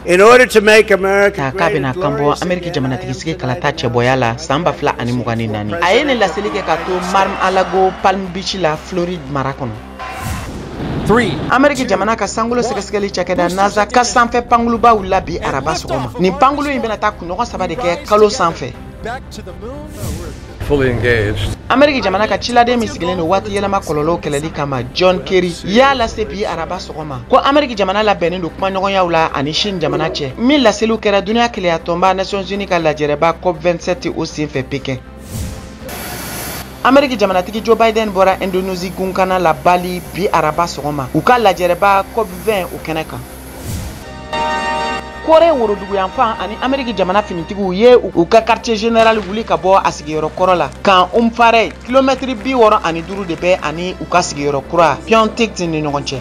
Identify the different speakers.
Speaker 1: In order to make America
Speaker 2: Ta k'a bɛna kan bɔ Ameriki jamanatigisigi kalata cɛbɔya la san 2024. A ye nin laseli kɛ ka to Mar-a-Lago, Palm Beach la, Floride mara kɔnɔ.
Speaker 3: 3.
Speaker 2: Ameriki jamana ka sankolo sɛgɛsɛgɛli cakɛda NASA ka sanfɛ pankuluba wulila bi araba sɔgɔma. Nin pankulu in bɛna taa kunɲɔgɔn 3 de kɛ kalo sanfɛ.
Speaker 3: Back to the moon.
Speaker 4: Fully engaged.
Speaker 2: Ameriki jamana ka ciladen min sigilen don waati yɛlɛma kɔlɔlɔw kɛlɛli kama, John Kerry, y'a lase bi araba sɔgɔma ko Ameriki jamana labɛnnen don kumaɲɔgɔnyaw la ani Chine jamana cɛ, min laseliw kɛra duniya keleya tɔnba Nations Unies ka lajɛrɛba COP 27 o senfɛ Pekin. Ameriki jamanatigi Joe Biden bɔra Indonésie gunkana la Bali bi araba sɔgɔma, u ka lajɛrɛba COP 20 o kɛnɛ kan. Kore woroduguyanfan ani Ameriki jamana finitigiw ye u ka quartier général wuli ka bɔ a sigiyɔrɔ kɔrɔ la kan Umfare, kilomɛtiri 65 de bɛ ani u ka sigiyɔrɔ kura Pyeongtaek ni ɲɔgɔn cɛ.